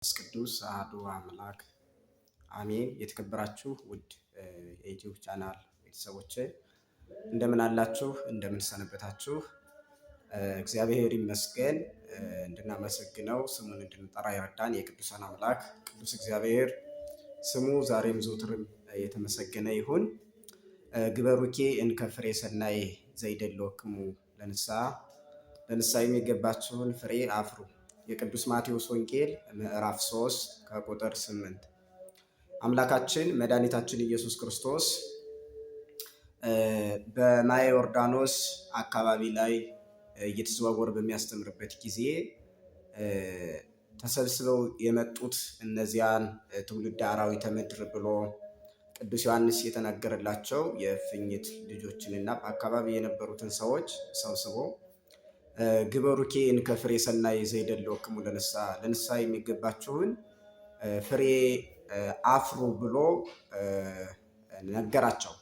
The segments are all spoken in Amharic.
ቅዱስ አሐዱ አምላክ አሜን። የተከበራችሁ ውድ የ YouTube channel ቤተሰቦቼ እንደምን አላችሁ? እንደምን ሰነበታችሁ? እግዚአብሔር ይመስገን። እንድናመሰግነው ስሙን እንድንጠራ ይረዳን የቅዱሳን አምላክ ቅዱስ እግዚአብሔር ስሙ ዛሬም ዘወትርም የተመሰገነ ይሁን። ግበሩኬ እንከ ፍሬ ሰናይ ዘይደልወክሙ ለንስሐ፣ ለንስሐ የሚገባችሁን ፍሬ አፍሩ። የቅዱስ ማቴዎስ ወንጌል ምዕራፍ 3 ከቁጥር 8። አምላካችን መድኃኒታችን ኢየሱስ ክርስቶስ በማየ ዮርዳኖስ አካባቢ ላይ እየተዘዋወረ በሚያስተምርበት ጊዜ ተሰብስበው የመጡት እነዚያን ትውልድ አራዊተ ምድር ብሎ ቅዱስ ዮሐንስ የተናገረላቸው የእፍኝት ልጆችንና በአካባቢ የነበሩትን ሰዎች ሰብስቦ ግበሩኬ እንከ ፍሬ ሰናይ ዘይደልወክሙ ለንስሐ፣ ለንስሐ የሚገባችሁን ፍሬ አፍሩ ብሎ ነገራቸው።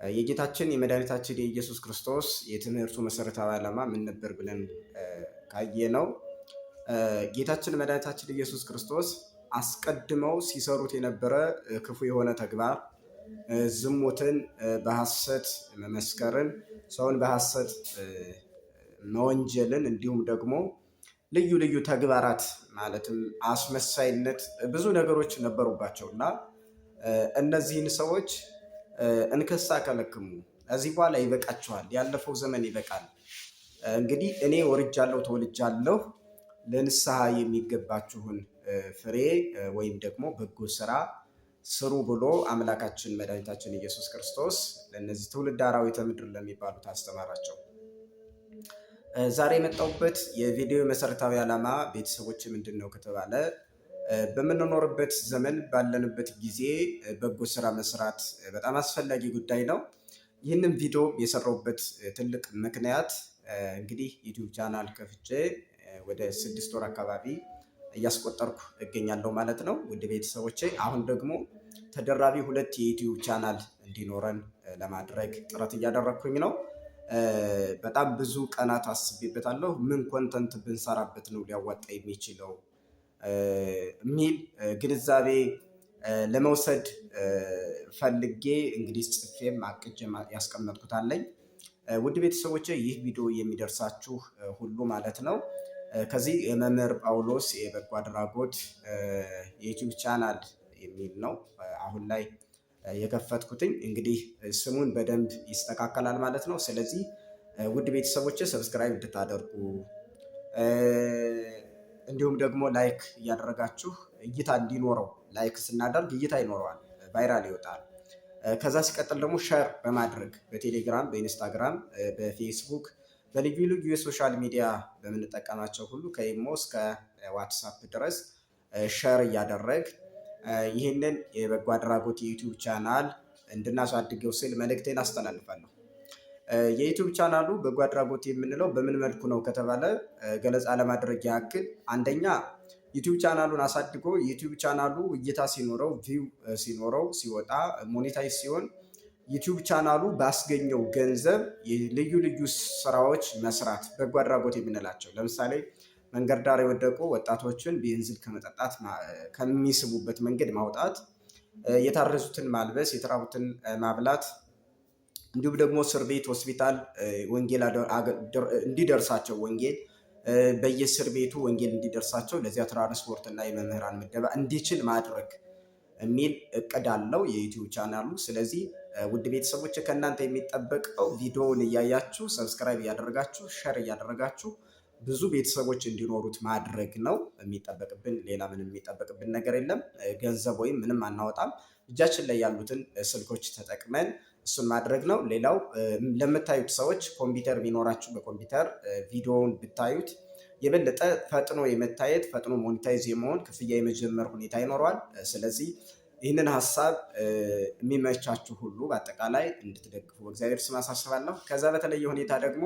የጌታችን የመድኃኒታችን የኢየሱስ ክርስቶስ የትምህርቱ መሰረታዊ ዓላማ ምን ነበር ብለን ካየነው፣ ጌታችን መድኃኒታችን ኢየሱስ ክርስቶስ አስቀድመው ሲሰሩት የነበረ ክፉ የሆነ ተግባር ዝሙትን፣ በሐሰት መመስከርን፣ ሰውን በሐሰት መወንጀልን እንዲሁም ደግሞ ልዩ ልዩ ተግባራት ማለትም አስመሳይነት ብዙ ነገሮች ነበሩባቸው እና እነዚህን ሰዎች እንከሳ ከለክሙ፣ ከዚህ በኋላ ይበቃችኋል፣ ያለፈው ዘመን ይበቃል። እንግዲህ እኔ ወርጃለሁ፣ ተወልጃለሁ፣ ለንስሐ የሚገባችሁን ፍሬ ወይም ደግሞ በጎ ስራ ስሩ ብሎ አምላካችን መድኃኒታችን ኢየሱስ ክርስቶስ ለእነዚህ ትውልድ አራዊተ ምድር ለሚባሉት አስተማራቸው። ዛሬ የመጣሁበት የቪዲዮ መሰረታዊ ዓላማ ቤተሰቦች ምንድን ነው ከተባለ፣ በምንኖርበት ዘመን ባለንበት ጊዜ በጎ ስራ መስራት በጣም አስፈላጊ ጉዳይ ነው። ይህንን ቪዲዮ የሰራሁበት ትልቅ ምክንያት እንግዲህ YouTube channel ከፍቼ ወደ 6 ወር አካባቢ እያስቆጠርኩ እገኛለሁ ማለት ነው። ውድ ቤተሰቦቼ፣ አሁን ደግሞ ተደራቢ ሁለት የ YouTube channel እንዲኖረን ለማድረግ ጥረት እያደረግኩኝ ነው። በጣም ብዙ ቀናት አስቤበታለሁ። ምን content ብንሰራበት ነው ሊያዋጣ የሚችለው የሚል ግንዛቤ ለመውሰድ ፈልጌ እንግዲህ ጽፌም አቅጄም ያስቀመጥኩት አለኝ። ውድ ቤተሰቦቼ፣ ይህ ቪዲዮ የሚደርሳችሁ ሁሉ ማለት ነው፣ ከዚህ የመምህር ጳውሎስ የበጎ አድራጎት የ YouTube channel የሚል ነው አሁን ላይ የከፈትኩትኝ። እንግዲህ ስሙን በደንብ ይስተካከላል ማለት ነው። ስለዚህ ውድ ቤተሰቦች subscribe እንድታደርጉ እንዲሁም ደግሞ like እያደረጋችሁ እይታ እንዲኖረው፣ like ስናደርግ እይታ ይኖረዋል፣ viral ይወጣል። ከዛ ሲቀጥል ደግሞ share በማድረግ በቴሌግራም፣ በኢንስታግራም፣ በፌስቡክ፣ በልዩ ልዩ የ social media በምንጠቀማቸው ሁሉ ከኢሞ እስከ ዋትሳፕ ድረስ share እያደረግ ይህንን የበጎ አድራጎት የ YouTube channel እንድናሳድገው ስል መልእክቴን አስተላልፋለሁ። የ YouTube channel ኡ በጎ አድራጎት የምንለው በምን መልኩ ነው ከተባለ፣ ገለጻ ለማድረግ ያክል፣ አንደኛ YouTube channel ኡን አሳድጎ YouTube channel ኡ እይታ ሲኖረው፣ view ሲኖረው፣ ሲወጣ monetize ሲሆን YouTube channel ኡ ባስገኘው ገንዘብ ልዩ ልዩ ስራዎች መስራት፣ በጎ አድራጎት የምንላቸው ለምሳሌ መንገድ ዳር የወደቁ ወጣቶችን ቤንዚን ከመጠጣት ከሚስቡበት መንገድ ማውጣት፣ የታረዙትን ማልበስ፣ የተራቡትን ማብላት፣ እንዲሁም ደግሞ እስር ቤት፣ ሆስፒታል ወንጌል እንዲደርሳቸው፣ ወንጌል በየእስር ቤቱ ወንጌል እንዲደርሳቸው ለዚያ ትራንስፖርት እና የመምህራን ምደባ እንዲችል ማድረግ የሚል እቅድ አለው የ YouTube channel ኡ። ስለዚህ ውድ ቤተሰቦች፣ ከእናንተ የሚጠበቀው ቪዲዮውን እያያችሁ subscribe እያደረጋችሁ፣ share እያደረጋችሁ ብዙ ቤተሰቦች እንዲኖሩት ማድረግ ነው የሚጠበቅብን። ሌላ ምንም የሚጠበቅብን ነገር የለም። ገንዘብ ወይም ምንም አናወጣም። እጃችን ላይ ያሉትን ስልኮች ተጠቅመን እሱን ማድረግ ነው። ሌላው ለምታዩት ሰዎች ኮምፒውተር ቢኖራችሁ በኮምፒውተር ቪዲዮውን ብታዩት የበለጠ ፈጥኖ የመታየት፣ ፈጥኖ monetize የመሆን፣ ክፍያ የመጀመር ሁኔታ ይኖረዋል። ስለዚህ ይህንን ሀሳብ የሚመቻችሁ ሁሉ በአጠቃላይ እንድትደግፉ በእግዚአብሔር ስም አሳስባለሁ። ከዛ በተለየ ሁኔታ ደግሞ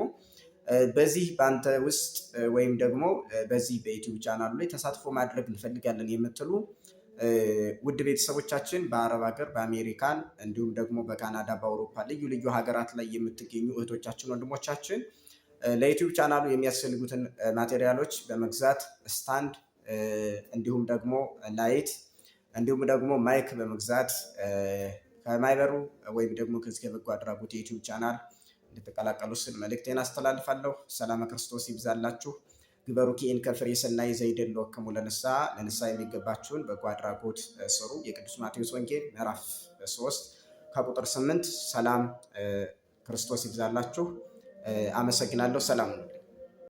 በዚህ በአንተ ውስጥ ወይም ደግሞ በዚህ በ YouTube channel ኡ ላይ ተሳትፎ ማድረግ እንፈልጋለን የምትሉ ውድ ቤተሰቦቻችን፣ በአረብ ሀገር፣ በአሜሪካን እንዲሁም ደግሞ በካናዳ፣ በአውሮፓ ልዩ ልዩ ሀገራት ላይ የምትገኙ እህቶቻችን፣ ወንድሞቻችን ለ YouTube channel ኡ የሚያስፈልጉትን material ኦች በመግዛት stand እንዲሁም ደግሞ light እንዲሁም ደግሞ mic በመግዛት ከማህበሩ ወይም ደግሞ ከዚህ ከበጎ አድራጎት የዩቲዩብ ቻናል እንድትቀላቀሉ ስል መልእክቴን አስተላልፋለሁ። ሰላመ ክርስቶስ ይብዛላችሁ። ግበሩ ኪኢን ከፍሬ ሰናይ ዘይደልወክሙ ለንስሐ፣ ለንስሐ የሚገባችሁን በጎ አድራጎት ስሩ። የቅዱስ ማቴዎስ ወንጌል ምዕራፍ 3 ከቁጥር 8። ሰላም ክርስቶስ ይብዛላችሁ። አመሰግናለሁ። ሰላም ነው።